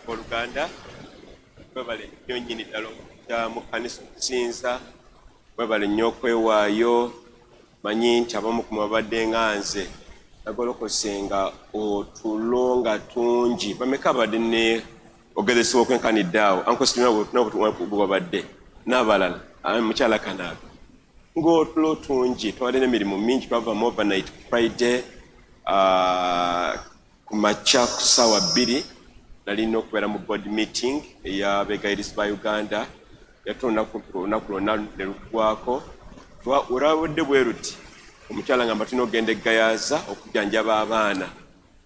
Abooluganda, mwebale nnyo nnyini ddala okujja mu kkanisa okusinza, mwebale nnyo okwewaayo. Manyi nti abamu ku mwe babadde nga nze, nagolokose nga otulo nga tungi. Bameka abadde ne ogezesebwa okwenkanidde awo? Uncle Steve bwebabadde n'abalala, mukyala Kanaabe, ng'otulo tungi. Twabadde n'emirimu mingi, twava mu overnight Friday, ku makya ku ssaawa 2 nalina okubeera mu board meeting ey'abeegayirizi ba Uganda. Yatula olunaku lwonna ne luggwako. Olwabudde bwe luti, omukyala ngamba tulina okugenda e Gayaza okujjanjaba abaana.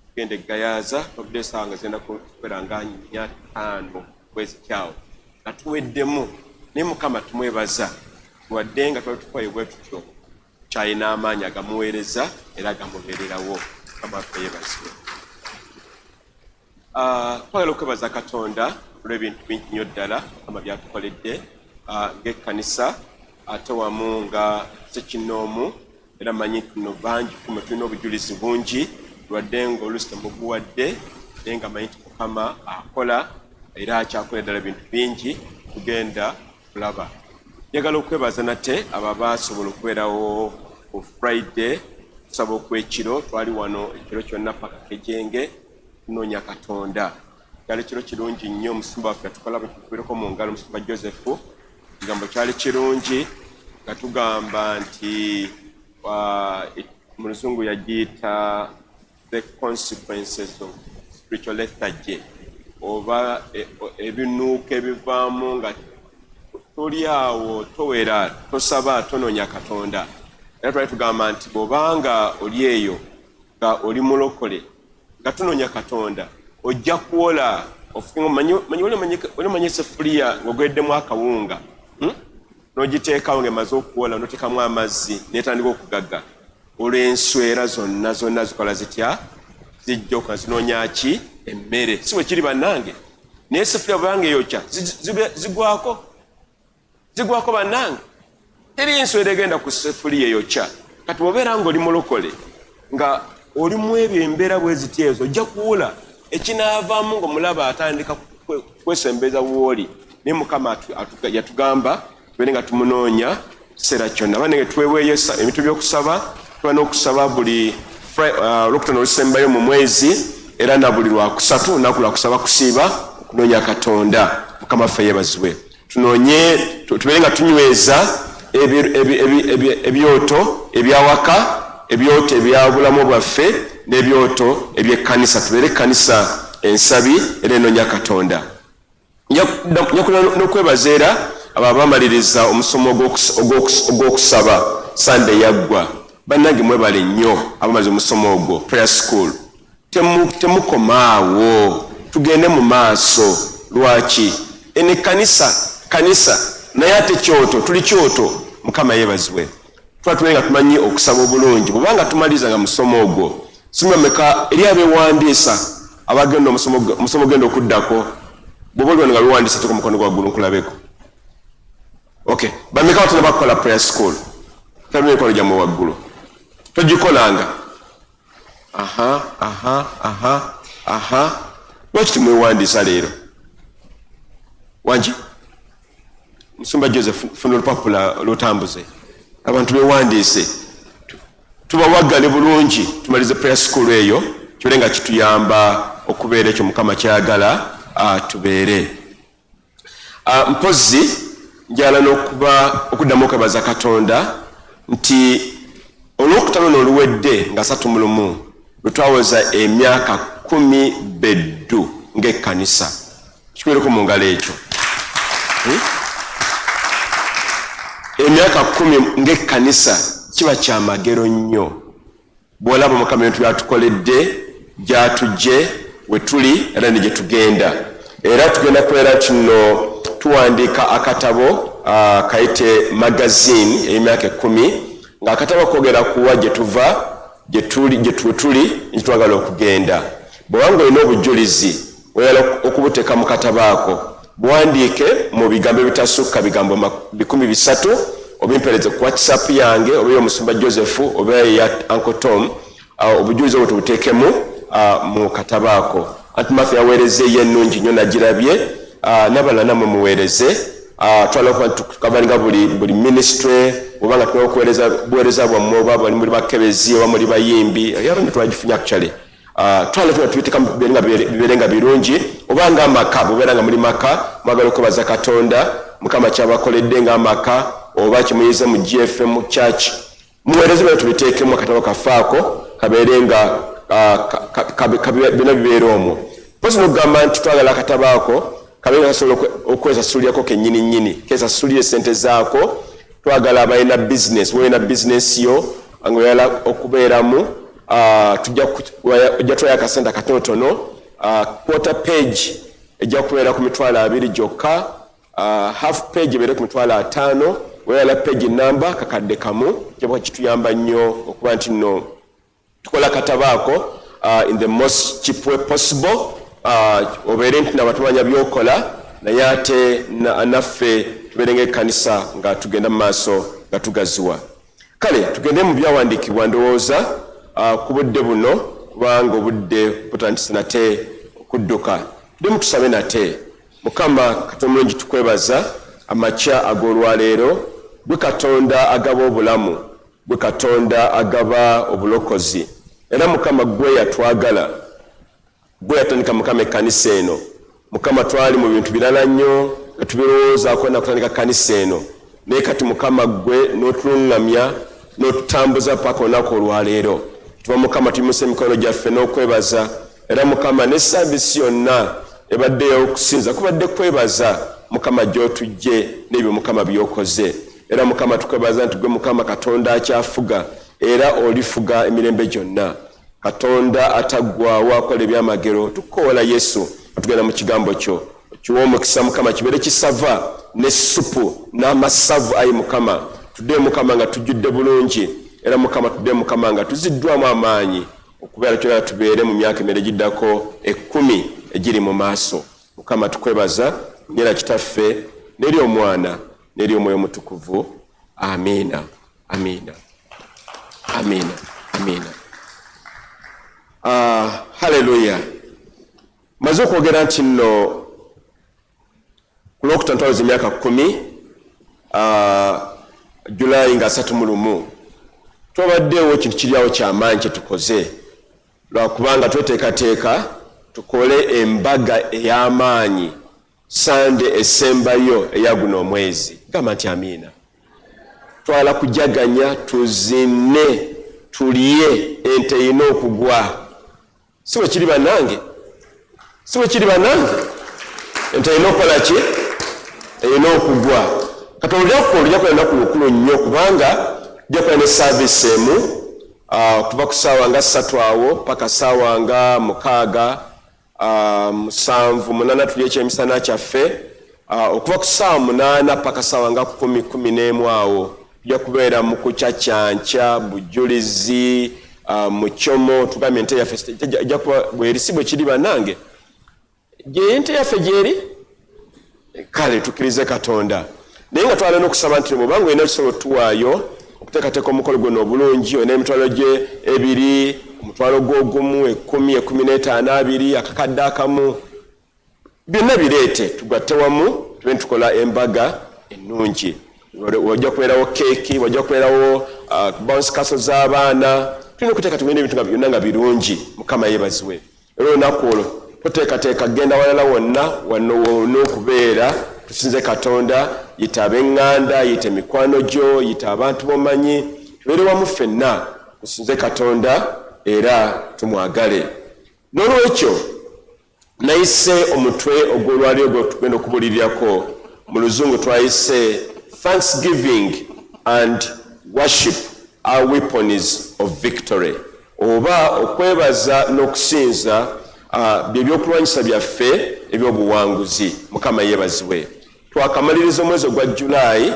Tugenda e Gayaza, twavudde essaawa nga zigenda kubeera nga 4, 5 bwe zityo awo, nga tuweddemu. Naye Mukama tumwebaza, wadde nga twali tukooye bwe tutyo, kyalina amaanyi agamuweereza era agamubeererawo. Mukama waffe yeebazibwe. Twagala okwebaza Katonda olw'ebintu bingi nnyo ddala Mukama byatukoledde ng'ekkanisa ate wamu nga ssekinnoomu. Era manyi nti nno bangi kumwe tulina obujulizi bungi, lwadde ng'oluusi temubuwadde, naye nga manyi nti Mukama akola era akyakola ddala bintu bingi tugenda kulaba. Njagala okwebaza nate abo abaasobola okubeerawo ku Friday kusaba okw'ekiro. Twali wano ekiro kyonna paka kejenge tunoonya Katonda. Kyali kiro kirungi nnyo. Omusumba waffe yatukola tukubireko mu ngalo, Omusumba Joseph. Ekigambo kyali kirungi nga tugamba nti mu Luzungu yagiyita "The Consequences of Spiritual Lethargy", oba ebinuuko ebivaamu nga toli awo, towera, tosaba, tonoonya Katonda. Era twali tugamba nti bw'obanga oli eyo nga oli mulokole nga tunoonya Katonda, ojja kuwola. Oli omanyi eseffuliya ng'ogeddemu akawunga, N'ogiteekawo ng'emaze okuwola, n'oteekamu amazzi n'etandika okugagga, olw'enswera zonna zonna zikola zitya? Zijja okuba zinoonya ki? Emmere. Si bwe kiri, bannange? Naye eseffuliya bwebanga eyokya, zigwako, zigwako, bannange. Teri enswera egenda ku sefuliya eyokya. Kati bw'obeera ng'oli mulokole nga oli mu ebyo, embeera bwe ziti ezo, ojja kuwula ekinaavaamu ng'omulaba atandika kwesembeza wooli. Naye Mukama yatugamba tubeere nga tumunoonya kiseera kyonna. Banange, tweweeyo ebintu by'okusaba. Tuba n'okusaba buli Olwokutaano olusembayo mu mwezi, era na buli Lwakusatu, olunaku lwakusaba, kusiiba, okunoonya Katonda. Mukama ffe yeebazibwe. Tunoonye, tubeere nga tunyweza ebyoto ebyawaka, ebyoto ebya bulamu bwaffe n'ebyoto ebyekkanisa. Tubeere ekkanisa ensabi era enoonya Katonda. Njakula n'okwebaza era abo abamaliriza omusomo ogw'okusaba Sande yaggwa. Bannange, mwebale nnyo abamaliza omusomo ogwo, prayer school. Temukomaawo, tugende mu maaso. Lwaki? Eno ekkanisa kanisa, naye ate kyoto, tuli kyoto. Mukama yeebazibwe. Tuba tubere nga tumanyi okusaba obulungi bwebanga tumaliriza nga musomo ogwo. Simameka eri abewandiisa abagenda omusomo ogenda okuddako? Bwoba oli wano nga wewandiisa, teeka omukono gwaggulu nkulabeko. Okay, bameka batona bakukola prayer school? Talina emikono gyammwe waggulu. Togikolanga? Aha. Lwaki temwewandiisa leero? Wangi, Musumba Joseph, funa olupapula lwotambuze abantu bewandiise, tubawagale bulungi, tumalize prayer school eyo, kibeere nga kituyamba okubeera ekyo Mukama kyayagala tubeere. Mpozi njala n'okuba okuddamu okwebaza Katonda nti Olwokutaano luno oluwedde nga 31 lwe twaweza emyaka 10 beddu ng'ekkanisa. Kikubereko mu ngalo ekyo, Emyaka 10 ng'ekkanisa kiba kyamagero nnyo bw'olaba Mukama ebintu byatukoledde, gyatujje we tuli era ne gye tugenda. Era tugenda kubeera nti nno tuwandiika akatabo kayite magazine ey'emyaka 10, ng'akatabo koogera kuwa gye tuva, gye tuli, gye tuli gye twagala okugenda. Bw'oba olina obujulizi oyagala okubuteeka mu katabo ako, buwandiike mu bigambo ebitasukka bigambo 300, obimpeereze ku WhatsApp yange oba ey'Omusumba Joseph oba eya Uncle Tom. Obujulizi obwo tubuteekemu mu katabo ako. Anti Martha yaweereza eyo ennungi nnyo nagirabye. N'abalala nammwe muweereze. Twala okuba nti tukavalinga buli ministry, oba nga tulina okuweereza buweereza bwammwe, oba bali muli bakebezi oba muli bayimbi, era twagifunye actually. Twala tuna tubiteeka bibeere nga birungi, oba nga amaka, bw'obeera nga muli maka mwagala okwebaza Katonda Mukama kyabakoledde ng'amaka, oba kyemuyize mu GFM Church, muweereze byonna tubiteekemu akatabo kafaako kabeere nga byonna bibeera omwo. Mpozi n'okugamba nti twagala akatabo ako kabeere nga kasobola okwesasulirako kennyini nnyini, kesasulire sente zaako. Twagala abalina business, bw'olina business yo nga oyagala okubeeramu, ojja twaya akasente akatonotono. Quarter page ejja kubeera ku 20,000 gyokka, half page ebeere ku 50,000, weyala page namba 1,000. Kyaba kituyamba nnyo okuba nti nno tukola akatabo ako in the most cheap way possible, obeere nti naba tumanya byokola, naye ate naffe tubeere ng'ekkanisa nga tugenda mu maaso nga tugaziwa. Kale tugende mu byawandiikibwa. Ndowooza ku budde buno, kubanga obudde butandise nate okudduka. Tuddemu tusabe nate. Mukama Katonda omulungi, tukwebaza amakya ag'olwaleero. Gwe Katonda agaba obulamu, gwe Katonda agaba obulokozi, era Mukama gwe yatwagala, gwe yatandika Mukama ekkanisa eno. Mukama, twali mu bintu birala nnyo nga tubirowoozaako nakutandika kkanisa eno, naye kati Mukama gwe n'otuluŋŋamya n'otutambuza paka olunaku olwaleero. Tuba Mukama tuyimusa emikono gyaffe n'okwebaza, era Mukama ne service yonna ebaddeyo okusinza kubadde kwebaza Mukama gy'otujje n'ebyo Mukama by'okoze. Era Mukama tukwebaza nti gwe Mukama Katonda akyafuga, era olifuga emirembe gyonna, Katonda ataggwawo akola ebyamagero. Tukoola Yesu, tugenda mu kigambo kyo, kiwa omukisa Mukama, kibeere kisava ne supu n'amasavu. Ayi Mukama, tuddeyo Mukama nga tujjudde bulungi, era Mukama tuddeyo Mukama nga tuziddwamu amaanyi okubeera kyolala tubeere mu myaka emere egiddako 10 egiri mu maaso. Mukama tukwebaza nyera Kitaffe n'eri Omwana n'eri Omwoyo Omutukuvu. Amiina, amiina, amiina, amiina. Haleluya. Maze okwogera nti nno ku Lwokutaano twaweza emyaka 10, Julayi nga 31. Twabaddeewo kintu kiri awo kyamaanyi kyetukoze, lwakubanga tweteekateeka tukole embaga ey'amaanyi Sande esembayo eya guno omwezi. Gamba nti amiina. Twala kujaganya, tuzine, tulye, ente erina okugwa. Si bwe kiri bannange? Si bwe kiri bannange? Ente erina okukola ki? Erina okugwa. Kati olunaku olwo lujja kuba lunaku lukulu nnyo, kubanga tujja kuba ne service emu okuva ku ssaawa nga 3 awo paka ssaawa nga 6, 7, 8 tulya ekyemisana kyaffe. Okuva ku ssaawa 8 paka ssaawa nga 10, 11 awo tujja kubeera mu kucacyanca bujulizi, mukyomo. Tugambye ente yaffe ejja kuba bweri, si bwe kiri bannange? Gye ente yaffe gyeri. Kale tukkirize Katonda, naye nga twala n'okusaba nti bw'obanga olina ekisobola otuwaayo okuteekateeka omukolo guno obulungi, olina emitwalo gye 2, 10,000, 10, 15, 20, 1,000, byonna bireete tugatte wamu tube tukola embaga ennungi. Wajja kubeerawo keeki, wajja kubeerawo bounce castle z'abaana. Tulina okuteekateeka ebintu nga byonna nga birungi. Mukama yeebazibwe. Era olunaku olwo toteekateeka kugenda walala wonna, wano wonna okubeera tusinze Katonda. Yita ab'eŋŋanda, yita emikwano gyo, yita abantu b'omanyi, tubeere wamu ffenna tusinze Katonda era tumwagale. N'olwekyo nayise omutwe ogw'olwaliro gwe tugenda okubulirirako, mu Luzungu twayise "Thanksgiving and Worship Are Weapons of Victory", oba okwebaza n'okusinza bye byokulwanyisa byaffe ebyobuwanguzi. Mukama yeebazibwe. Twakamaliriza omwezi ogwa Julayi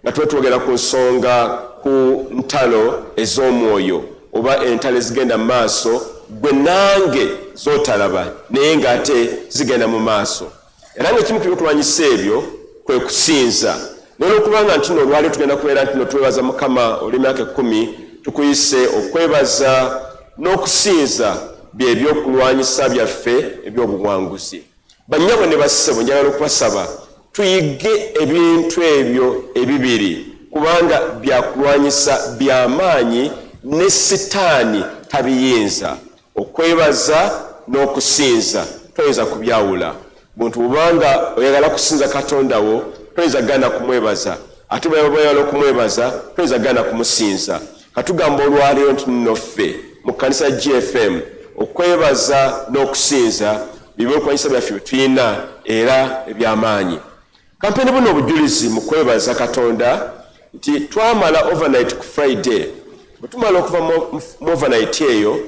nga tuba twogera ku nsonga ku ntalo ez'omwoyo, oba entalo ezigenda mu maaso gwe nange z'otalaba, naye ng'ate zigenda mu maaso, era nga ekimu ku byokulwanyisa ebyo kwe kusinza. Naye olwokubanga nti no olwaliro tugenda kubeera nti no twebaza Mukama olw'emyaka 10, tukuyise okwebaza n'okusinza. bye byokulwanyisa byaffe eby'obuwanguzi. Bannyabo ne bassebo, njagala okubasaba tuyige ebintu ebyo ebibiri, kubanga byakulwanyisa byamaanyi ne sitaani tabiyinza. Okwebaza n'okusinza toyinza kubyawula. Buntu bubanga oyagala kusinza Katonda wo, toyinza gaana kumwebaza, ate bw'oba oyagala okumwebaza, toyinza gaana kumusinza. Katugamba olwaleero nti nno ffe mu kkanisa ya GFM okwebaza n'okusinza bye byokulwanyisa byaffe bye tulina era eby'amaanyi. Kampeni buno obujulizi mu kwebaza Katonda nti twamala overnight ku Friday. Bwe tumala okuva mu overnight eyo,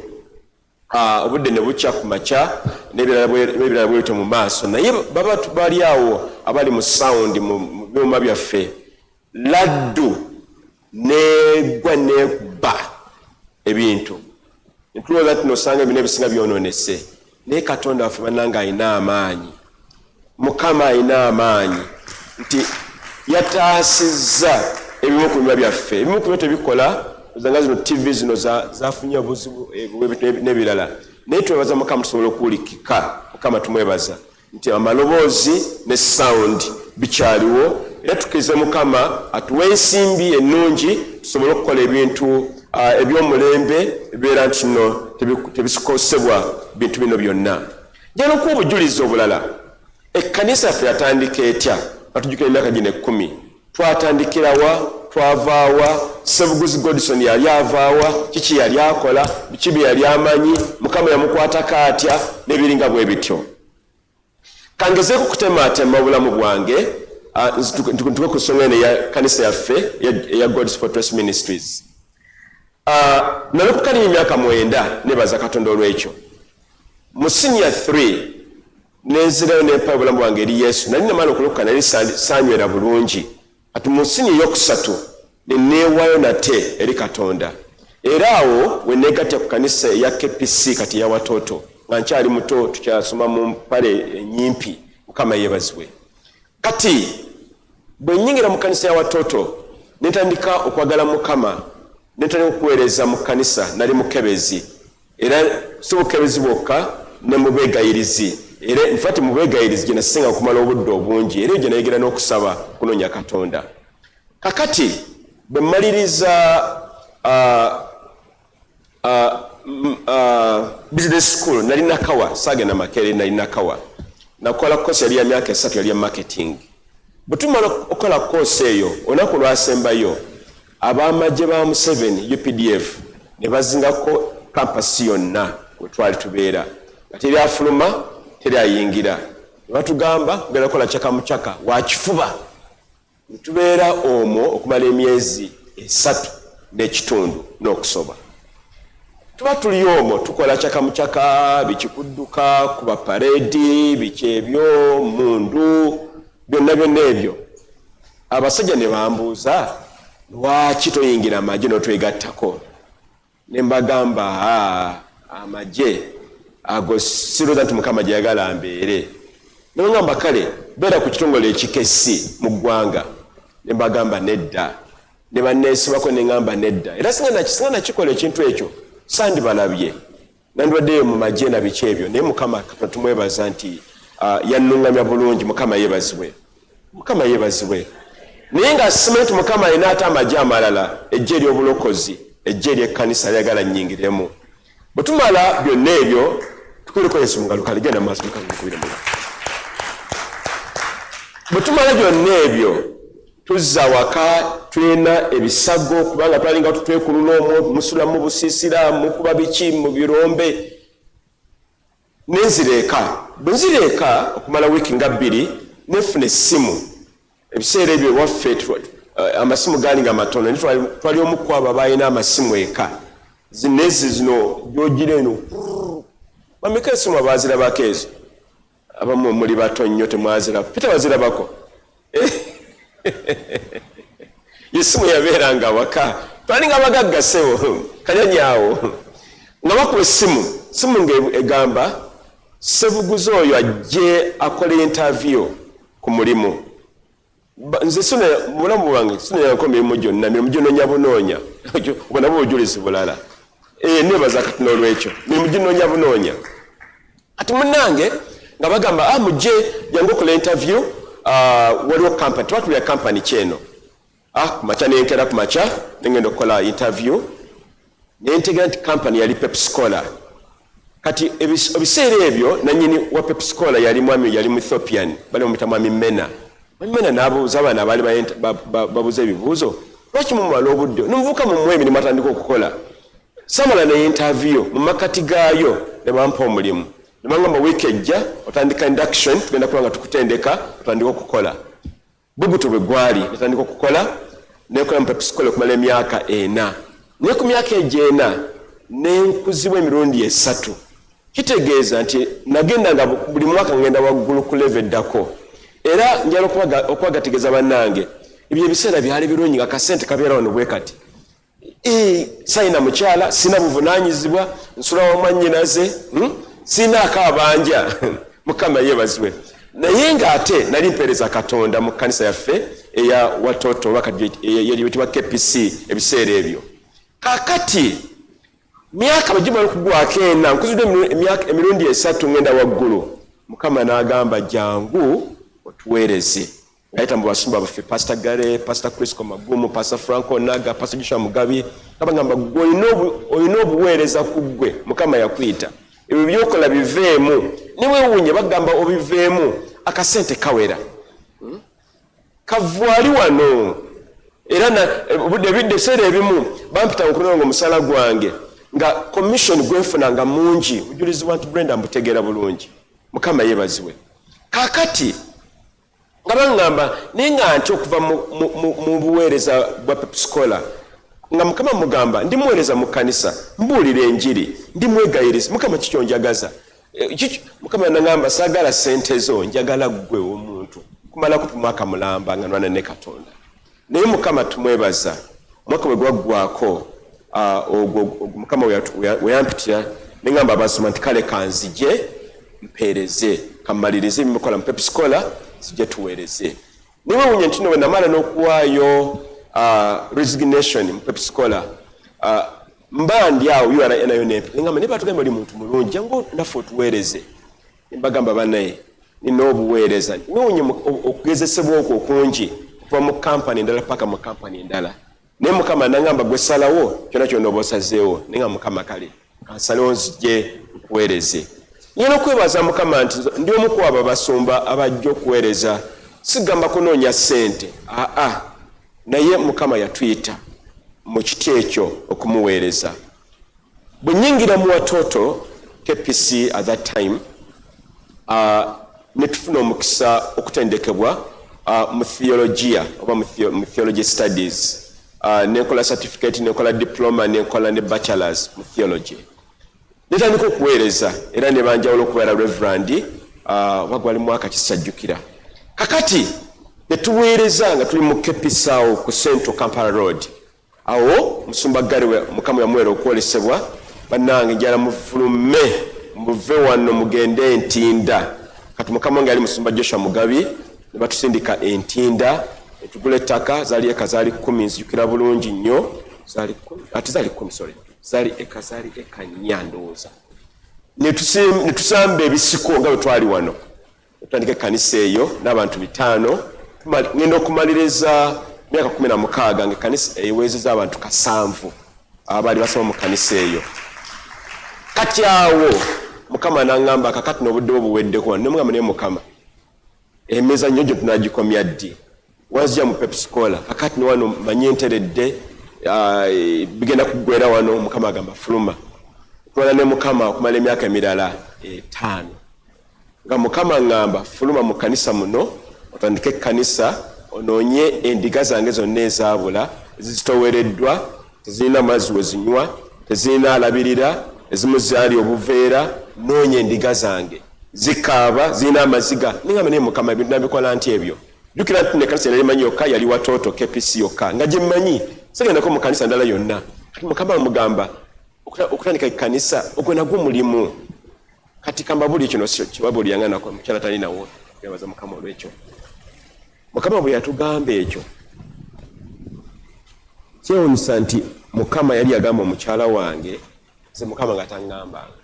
obudde ne bukya ku makya n'ebirala bwebityo mu maaso, naye baba bali awo abali mu sound mu byuma byaffe, laddu negwa nekuba ebintu, netulowooza nti nosanga ebintu ebisinga byonoonese. Naye Katonda waffe bannange alina amaanyi, Mukama alina amaanyi nti yataasizza ebimu ku byuma byaffe. Ebimu ku byo tebikola, nga zino TV zino zafunye obuzibu n'ebirala, naye twebaza Mukama tusobola okuwulikika. Mukama tumwebaza nti amaloboozi ne sound bikyaliwo, era tukkirize Mukama atuwe ensimbi ennungi tusobole okukola ebintu eby'omulembe ebibeera nti nno tebisikosebwa bintu bino byonna. Njagala okuwa obujulizi obulala. Ekkanisa yaffe yatandika etya? Nga tujjukira emyaka gino 10, twatandikirawa, twavaawa? Sebuguzi Godson yali avaawa? Kiki yali akola? Biki bye yali amanyi? Mukama yamukwatako atya? N'ebiringa bwe bityo. Kangezeeko okutemaatema obulamu bwange, ntuke ku nsonga eno eya kanisa yaffe eya God's Fortress Ministries. Nalokoka nina emyaka 9, nebaza Katonda olw'ekyo. Mu senior 3 nenzirayo nempayo obulamu bwange eri Yesu. Nali namala okulokoka, nali sanywera bulungi. Ati mu senior eyokusatu neneewaayo nate eri Katonda, era awo we neegatta ku kanisa eya KPC, kati eya Watoto, nga nkyali muto, tukyasoma mu mpale enyimpi. Mukama yeebazibwe. Kati bwe nnyingira mu kanisa ya Watoto, nentandika okwagala Mukama, nentandika okuweereza mu kanisa. Nali mukebezi, era si bukebezi bwokka, ne mu beegayirizi. Era infact mu beegayirizi gye nasinga okumala obudde obungi, era eyo gye nayigira n'okusaba, kunoonya Katonda. Kakati bwe mmaliriza business school, nali Nakawa, saagenda Makerere, nali Nakawa, nakola course yali ya myaka 3, yali ya marketing. Bwe tumala okukola course eyo, olunaku lwasembayo ab'amagye ba Museveni, UPDF, ne bazingako campus yonna we twali tubeera, nga teri afuluma, teri ayingira. Ne batugamba kugenda kukola kyakamucaka wakifuba. Ne tubeera omwo okumala emyezi 3 n'ekitundu n'okusoba. Tuba tuli omwo tukola kyakamucaka, bikikudduka, kuba parade, biki ebyo, mundu, byonna byonna ebyo. Abasajja ne bambuuza, "Lwaki toyingira amagye n'otwegattako?" Ne mbagamba, "Amagye ago sirowooza nti Mukama gyeyagala mbeere." Ne bagamba, "Kale beera ku kitongole ekikessi mu ggwanga." Ne mbagamba, "Nedda." Ne banneesibako, ne ŋŋamba, "Nedda." Era singa nakikola ekintu ekyo, sandibalabye, nandibaddeyo mu magye na biki ebyo. Naye Mukama Katonda tumwebaza nti yannuŋŋamya bulungi. Mukama yeebazibwe, Mukama yeebazibwe. Naye nga simanyi nti Mukama alina ate amagye amalala, ejje ery'obulokozi, ejje ery'ekkanisa lyagala nnyingiremu. Bwe tumala byonna ebyo, tukubireko Yesu mu ngalo. Kale genda maaso, Mukama mukubire mu ngalo. Bwe tumala byonna ebyo, tuzza waka, tulina ebisago, kubanga twalinga tutwekulula omwo, musula mu busiisira, mukuba biki mu birombe. Nenzira eka. Bwe nzira eka okumala wiiki nga 2, nefuna essimu. Ebiseera ebyo ewaffe amasimu gaali nga matono, naye twali omu ku abo abalina amasimu eka. Zinezi zino gyogira eno, bameka esimu abaazirabako ezo? Abamu muli bato nnyo, temwaziraba. Peter, wazirabako? Esimu yabeeranga waka, twalinga abagagga ssebo kanyanyaawo. Nga bakuba essimu, simu nga egamba Sebuguzi oyo ajje akole interview ku mulimu. Nze sina mu bulamu bwange sinayako mirimu gyonna, mirimu ginonya bunoonya. Obwo nabwo bujulizi bulala. Nebaza kati n'olwekyo mirimu ginoonya bunoonya. Kati munnange nga bagamba, "Ah, mujje, jangu okola interview." Waliwo company, tebatulya company kyeno. Ah, kumakya nenkera, kumakya nengenda okukola interview, nentegera nti company yali Pepsi Cola. Kati ebiseera ebyo nanyini wa Pepsi Cola yali mwami, yali Muethiopian, bali bamuyita Mwami Mena. Mwami Mena n'abuuza abaana abaali babuuza ebibuuzo, "Lwaki mumala obudde nomuvuka mumuwa emirimu atandika okukola?" Samala ne interview, mu makati gaayo ne bampa omulimu, ne bangamba, "Wiiki ejja otandika induction, tugenda kuba nga tukutendeka otandika okukola." Bwe gutyo bwe gwali, netandika okukola, nekola mu Pepsi Cola okumala emyaka 4. Naye ku myaka egyo 4 nenkuzibwa emirundi 3. Kitegeeza nti nagenda nga buli mwaka ngenda waggulu ku level eddako. Era njala okubagategeeza bannange, ebyo ebiseera byali birungi, nga kasente kabeera wano bwe kati. Sayina mukyala, sina buvunanyizibwa, nsula wa mwannyinaze, Sinaako abanja, Mukama yeebazibwe. Naye ng'ate nali mpeereza Katonda mu kkanisa yaffe eya Watoto, oba kati yetibwa KPC ebiseera ebyo. Kakati myaka bwe gimala okugwako 4, nkuzidde emirundi 3, ngenda waggulu, Mukama n'agamba, "Jangu otuweereze," ngayita mu basumba baffe, Pastor Gare, Pastor Crisco Magumu, Pastor Franco Naga, Pastor Joshua Mugabi, nga bagamba, "Gwe olina obuweereza ku ggwe, Mukama yakuyita, ebyo byokola biveemu." Niwewuunye, bagamba obiveemu, akasente kawera. Kavwali wano era obudde ebidde, ebiseera ebimu bampita okunonga omusala gwange, nga commission gwenfuna nga mungi. Bujulizi bwa nti Brenda mbutegeera bulungi, Mukama yeebazibwe. Kaakati nga baŋŋamba, naye nga nti okuva mu buweereza bwa Pepsi Cola, nga Mukama mugamba, ndi muweereza mu kkanisa, mbuulira enjiri, ndi mwegayirizi, Mukama kikyo njagaza? Mukama naŋŋamba, "Saagala sente zo, njagala ggwe omuntu." Kumalako mwaka mulamba nga nwana ne Katonda. Naye Mukama tumwebaza, omwaka bwe gwaggwako, ogwo Mukama we yampitira, neŋŋamba abasoma nti, "Kale kanzije mpeereze, kamalirize ebimukola mu Pepsi Cola, zijje tuweereze." Niwewunya nti no bwe namala n'okuwaayo resignation mu Pepsi Cola, mba ndi awo, URA nayo nempe, neŋŋamba, "Naye batugambye oli muntu mulungi, jangu naffe otuweereze." Mbagamba, "Banaye nina obuweereza." Wewunye okugezesebwa okwo okungi, okuva mu kampani endala paka mu kampani endala. Naye Mukama nangamba, "Gwe salawo kyona kyonna oba osazeewo." Naye nga Mukama, kale kansalewo nzije nkuweereze. Nyina okwebaza Mukama nti ndi omu ku abo abasumba abajja okuweereza, sigamba kunoonya ssente, aa, naye Mukama yatuyita mu kiti ekyo okumuweereza. Bwe nyingira mu Watoto KPC at that time, ne tufuna omukisa okutendekebwa mu theologia oba mu theology studies. Nenkola certificate, nenkola diploma, nenkola ne bachelors mu theology, netandika okuweereza, era ne banjawulo okubeera reverend, oba gwali mwaka kisajjukira. Kakati netuweereza nga tuli mu KPC awo ku Central Kampala Road. Awo musumba Gari Mukama yamuwera okwolesebwa, "Bannange, njala mufulume, muve wano mugende Entinda." Kati mukama wange yali musumba Joshua Mugabi, ne batusindika Entinda, etugula ettaka, zaali eka zaali 10, nzijukira bulungi nnyo, zaali 10, ate zaali 10, sorry, zaali eka 4 ndowooza. Ne tusamba ebisiko nga bwe twali wano, tutandika ekkanisa eyo n'abantu 500. Ngenda okumaliriza myaka 16 nga ekkanisa eweezeza abantu 700 abaali basoma mu kkanisa eyo. Kati awo Mukama naŋŋamba, "Kakati n'obudde bwo buweddeko." Nemugamba, "Naye Mukama, emizannyo gyo tunagikomya ddi? Wazija mu Pepsi Cola, kakati ne wano manye nteredde, bigenda kuggwera wano." Mukama agamba, "Fuluma." Twala ne Mukama okumala emyaka emirala 5, nga Mukama ŋŋamba, "Fuluma mu kkanisa muno, otandike ekkanisa, onoonye endiga zange zonna ezaabula, ezizitowereddwa, tezirina mazzi we zinywa, tezirina alabirira, ezimu zaali obuveera. Noonya endiga zange, zikaaba, zirina amaziga." Ningamba, "Naye Mukama, ebintu nabikola nti ebyo?" Jjukira nti nekanisa yali manyi yokka yali Watoto KPC yokka nga gye mmanyi, sigendako mu kanisa ndala yonna. Kati Mukama mugamba, "Okutandika ekkanisa ogwo nagwo mulimu." Kati kambabuli kino kibabulyanga nako, mukyala talinawo, yabaza Mukama olwekyo. Mukama bwe yatugamba ekyo, kyewunyisa nti Mukama yali yagamba omukyala wange Nze Mukama nga taŋŋambanga.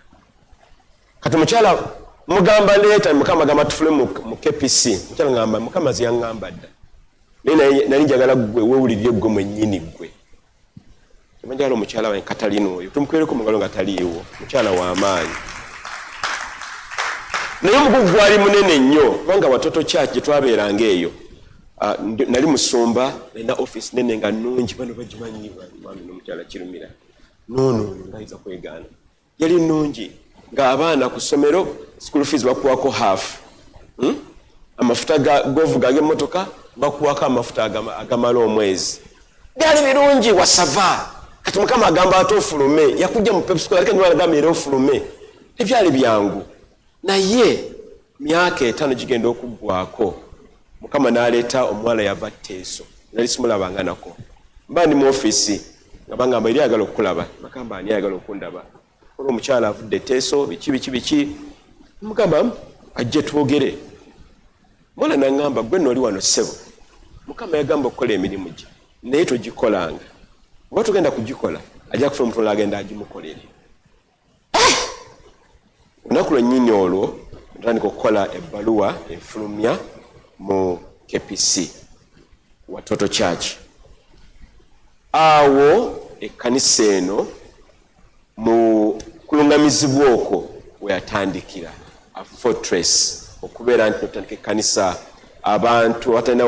Kati mukyala mugamba leeta, Mukama gamba tufule mu KPC. Mukyala ngamba Mukama ze yaŋŋamba dda, naye nali njagala ggwe weewulirire ggwe mwennyini ggwe. Njagala omukyala wange Katalina oyo tumukubereko mu ngalo nga taliiwo, mukyala w'amaanyi, naye omugugu gwali munene nnyo, kubanga Watoto Church gye twabeeranga eyo, nali musumba, nalina office nene nga nnungi, bano bagimanyi, mwami n'omukyala Kirumira. No, ngayinza kwegaana, yali nnungi, ng'abaana ku ssomero school fees bakuwako half, Amafuta govuga ag'emmotoka bakuwako amafuta agamala omwezi. Byali birungi, wasava. Kati Mukama agamba ate ofulume, yakujja mu pep school, ate agamba era ofulume. Tebyali byangu, naye myaka 5 gigenda okuggwako, Mukama n'aleeta omuwala yava Teeso. Nali simulabanga nako. Mba ndi mu ofiisi nga bangamba eri ayagala okukulaba. Bagamba ani ayagala okundaba? Olwo omukyala avudde Teeso, biki biki biki. Mugamba ajje twogere. Mwana naŋŋamba, gwe nno oli wano ssebo, Mukama yagamba okukola emirimu gye, naye togikolanga. Oba togenda kugikola, ajja kufuna omutono agenda agimukolere. Olunaku lwennyini olwo ntandika okukola ebbaluwa enfulumya mu KPC, Watoto Church. Awo ekkanisa eno mu kulungamizibwa okwo we yatandikira, a fortress, okubeera nti otandika ekkanisa abantu abatalina,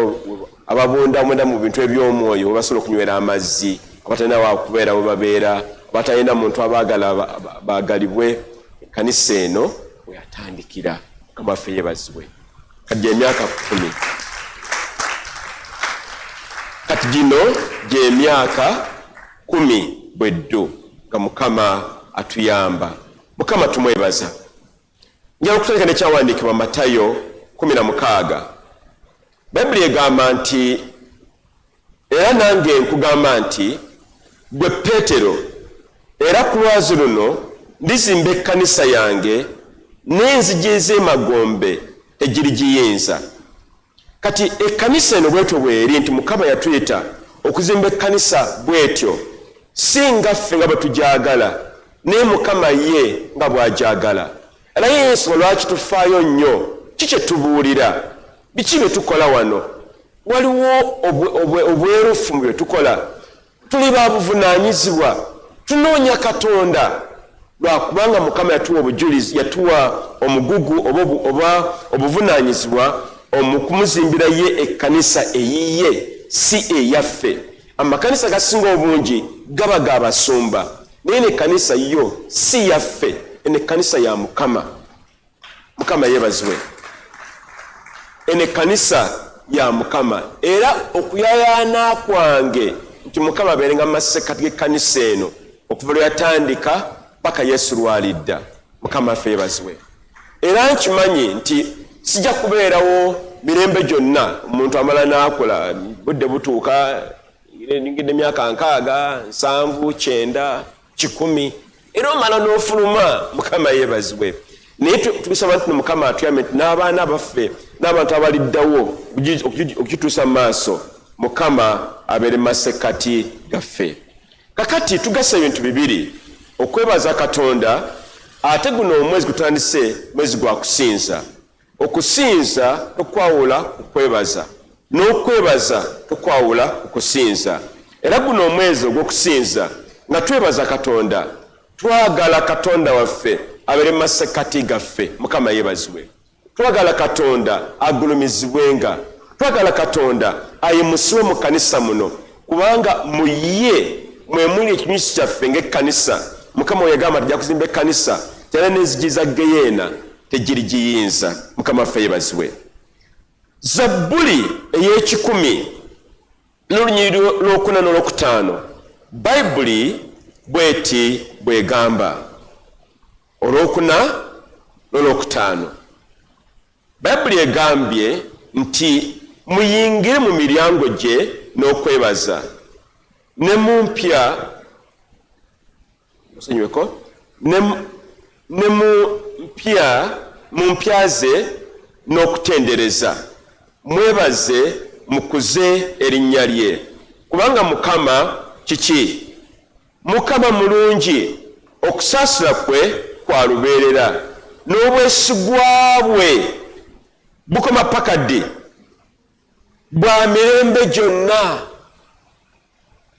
ababundabunda mu bintu eby'omwoyo we basobola okunywera amazzi, abatalina wakubeera we babeera, abatalina muntu abaagala baagalibwe. Ekkanisa eno we yatandikira. Mukama waffe yeebazibwe. Kati gyemyaka 10, kati gino gyemyaka 10 bweddu nga Mukama atuyamba. Mukama tumwebaza. Njala okutandika nekyawandiikibwa Matayo 16. Bayibuli egamba nti, era nange nkugamba nti gwe Peetero, era ku lwazi luno ndizimba ekkanisa yange, n'enzigi ez'emagombe tegirigiyinza. Kati ekkanisa eno bwetyo bweri nti Mukama yatuyita okuzimba ekkanisa bwetyo, si nga ffe nga bwe tugyagala, naye Mukama ye nga bw'agyagala. Era ye ensonga lwaki tufaayo nnyo ki kye tubuulira, biki bye tukola wano. Waliwo obwerufu mu bye tukola, tuli ba buvunaanyizibwa, tunoonya Katonda, lwakubanga Mukama yatuwa obujulizi, yatuwa omugugu oba obuvunaanyizibwa okumuzimbira ye ekkanisa eyiye, si eyaffe. Amakanisa gasinga obungi gaba ga basumba, naye nekkanisa yo si yaffe, eno ekkanisa ya Mukama. Mukama yeebazibwe. Eno ekkanisa ya Mukama, era okuyayaana kwange nti Mukama abeerenga mu masekkati g'ekkanisa eno okuva lwe yatandika paka Yesu lwalidda. Mukama affe yeebazibwe. Era nkimanyi nti sijja kubeerawo mirembe gyonna. Omuntu amala n'akola, budde butuuka, ngidde emyaka 60, 70, 90, 100, era omala n'ofuluma. Mukama yeebazibwe. Naye tubisaba nti Mukama atuyambe nti n'abaana baffe n'abantu abaliddawo okukituusa mu maaso, Mukama abeere mu masekkati gaffe. Kakati tugasa ebintu bibiri: okwebaza Katonda, ate guno omwezi gutandise mwezi gwa kusinza. Okusinza tokwawula ku kwebaza, n'okwebaza tokwawula ku kusinza. Era guno omwezi ogw'okusinza nga twebaza Katonda, twagala Katonda waffe abeere mu masekkati gaffe. Mukama yeebazibwe. Twagala Katonda agulumizibwenga, twagala Katonda ayimusibwe mu kkanisa muno, kubanga mu ye mwe muli ekinyusi kyaffe ng'ekkanisa. Mukama we yagamba tujja kuzimba ekkanisa, tera n'enzigi za geyeena tegirigiyinza. Mukama waffe yeebazibwe. Zabbuli ey'ekikumi n'olunyiriri lwokuna n'olwokutaano, Bayibuli bweti bwegamba. Olwokuna n'olwokutaano, Bayibuli egambye nti muyingire mu miryango gye n'okwebaza, ne mu mpya musonyiweko, ne mu mpya ze n'okutendereza, mwebaze, mukuze erinnya lye, kubanga Mukama kiki? Mukama mulungi. Okusaasira kwe kwa lubeerera, n'obwesigwa bwe bukoma paka ddi? Bwa mirembe gyonna.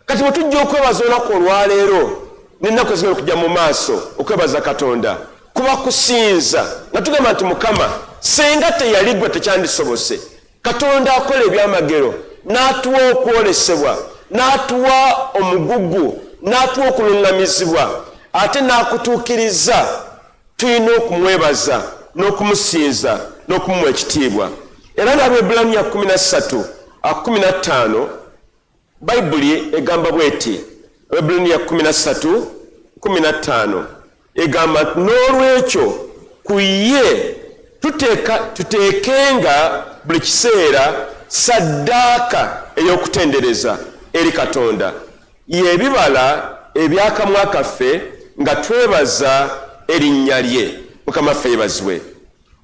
Kati bwe tujja okwebaza olunaku olwaleero n'ennaku ezigenda okujja mu maaso, okwebaza Katonda kuba kusinza nga tugamba nti, Mukama, senga teyali ggwe tekyandisobose. Katonda akola ebyamagero n'atuwa okwolesebwa, n'atuwa omugugu, n'atuwa okuluŋŋamizibwa, ate n'akutuukiriza. Tulina okumwebaza n'okumusinza n'okumuwa ekitiibwa. Era n'Abebbulaniya 13:15 Bayibuli egamba bw'eti, Abebbulaniya 13:15 egamba nti, N'olwekyo ku ye tuteekenga buli kiseera ssaddaaka ey'okutendereza eri Katonda, ye bibala eby'akamwa kaffe nga twebaza erinnya lye. Mukama waffe yeebazibwe.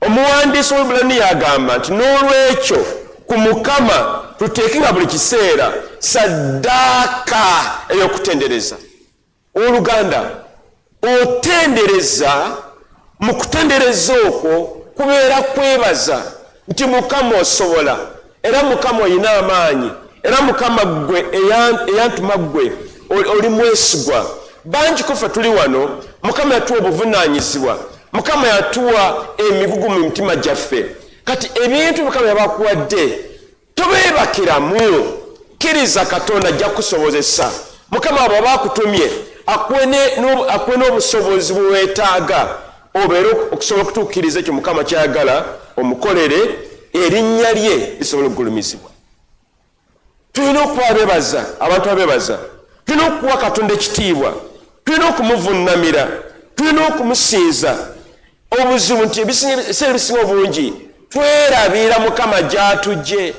Omuwandiisi w'Olwebbulaniya agamba nti, N'olwekyo ku Mukama tuteekenga buli kiseera ssaddaaka ey'okutendereza. Ow'oluganda, otendereza, mu kutendereza okwo kubeera kwebaza nti Mukama osobola, era Mukama olina amaanyi, era Mukama ggwe eyantuma ggwe oli mwesigwa. Bangi ku ffe tuli wano, Mukama yatuwa obuvunaanyizibwa, Mukama yatuwa emigugu mu mitima gyaffe. Kati ebintu Mukama yabakuwadde tobeebakiramu, kkiriza Katonda ajja kukusobozesa. Mukama bw'aba akutumye akuwe n'obusobozi bwe weetaaga obeere okusobola okutuukiriza ekyo Mukama ky'ayagala omukolere, erinnya lye lisobole okugulumizibwa. Tulina okuba abeebaza, abantu abeebaza. Tulina okuwa Katonda ekitiibwa, tulina okumuvunnamira, tulina okumusinza. Obuzibu nti ebiseera ebisinga obungi twerabira Mukama gy'atujje.